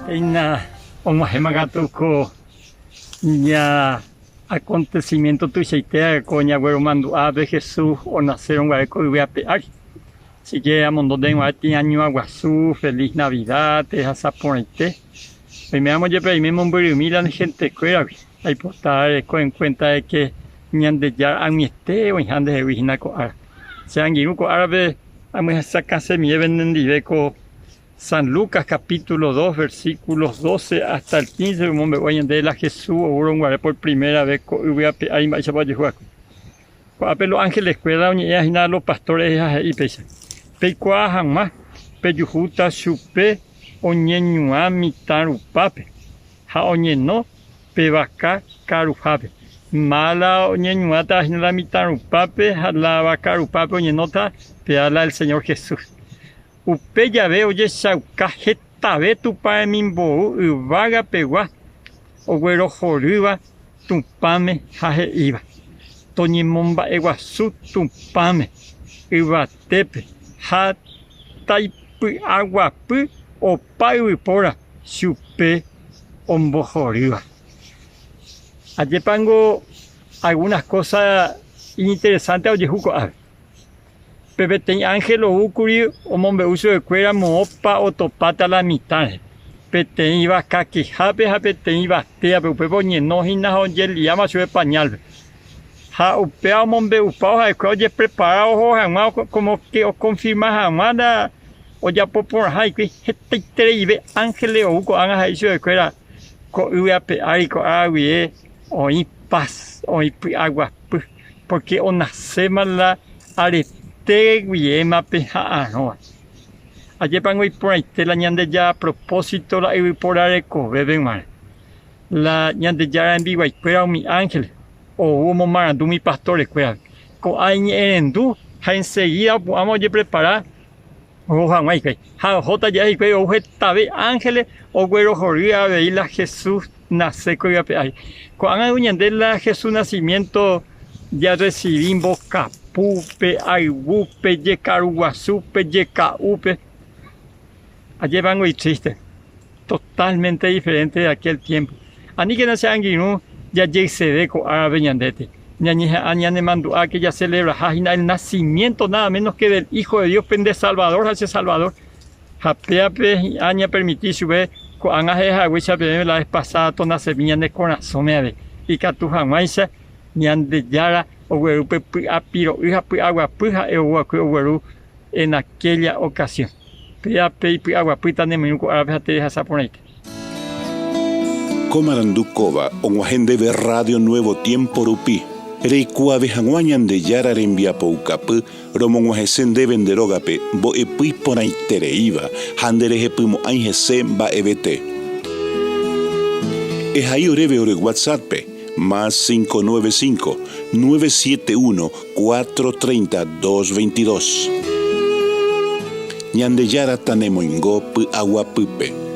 Péina og̃uahẽma katu ko ña acontecimiento tuichaitéva ko ñagueromandu'a pe Jesús onasérõ guare ko yvy ape ári. Así que amondo ndéve g̃uarã tĩañua guasu, feliz Navidad, tehasa porãite. Oiméramo jepe aime mombyrymi la ne hentekuéragui, aipota ereko en cuenta de que Ñandejára ag̃uiete oĩha ndehegui hína ko ára. Che angirũ ko árape amyesakãsemiéve nendive ko San Lucas capítulo 2 versículos 12 hasta el 15 omombe'úva ñandéve la Jesús oúrõ guare por primera vez ko yvy ape ári mba'éichapa ojehu va'ekue. Ko'ápe los ángeles kuéra oñe'ẽva hína los pastores rehe ha he'i péicha, Peikuaa hag̃ua pejuhúta chupe oñeñuã mitã rupápe ha oñeno pe vaka karuhápe. Mála oñeñuãta hína la mitã rupápe ha la vaka rupápe oñenóta, péva la el Señor Jesús. Upe jave ojechauka hetave Tupã remimbou yvága pegua oguerohorýva Tupãme ha he'íva, Toñemomba'eguasu Tupãme yvatépe ha taipy'aguapy opa yvypóra chupe ombohorýva. Ajépango algunas cosa iñinteresánte ojehu ko'ápe. Pe peteĩ ánhel ou kuri omombe'u chupekuéra moõpa otopáta la mitã rehe, peteĩ vakakehápe ha peteĩ vatéape, upépe oñeno hína ha ojeliáma chupe pañálpe. Ha upéva omombe'upávo ha'ekuéra ojeprepara oho hag̃ua kómo ke okonfirma hag̃ua la ojapo porãha hikuái, hetaitereive ánhele ou ko'ág̃a he'i chupekuéra ko yvy ape ári ko'ág̃a guive oĩ pas, oĩ py'aguapy. Pórke onaséma la arete guiéma peha'arõva. Ajépango iporãite la Ñandejára propósito la yvypóra rekovépe g̃uarã. La Ñandejára rembiguaikuéra umi ánhel ou omomarandu umi pastorekuérape. Ko'ã iñe'ẽrendu ha ensegída opu'ãma ojeprepara Oho hag̃ua hikuái. Ha ohóta jave hikuái ou hetave ángeles oguerohory avei la Jesús nase ko yvy ape ári. Ko'ág̃a ñande la Jesús nacimiento jarresivi mbokapúpe, ayvúpe, jekaru guasúpe, jeka'úpe. Ajépango itriste. Totalmente diferente de aquel tiempo. Aníkena che angirũ jajeyseve ko árape ñandéte. Ñañeha'ã ñanemandu'áke jacelebraha hína el nacimiento nada menos que del Hijo de Dios, pende Salvador ha che Salvador. Ha péape hi'ã ñapermiti chupe ko'ág̃a he'e haguéicha peẽme la vez pasada tonasemi ñane korasõme avei, ikatu hag̃uáicha Ñandejára ogueru pe py'apiro'y ha py'aguapy ha'e ou va'ekue ogueru en aquella ocasión. Péa pe ipy'aguapýta ne moirũ ko árape ha terehasa porãite. Ko marandu kóva og̃uahẽ ndéve Radio Nuevo Tiempo rupi, reikuaave hag̃ua Ñandejára rembiapoukapy romog̃uahẽse ndéve nde rógape mbo'epy iporãitereíva ha nderehepymo'ãi hese mba'evete. Ehai oréve ore WhatsApp-pe, más 595 971 430 222. Ñandejára tanemoingo py'aguapýpe.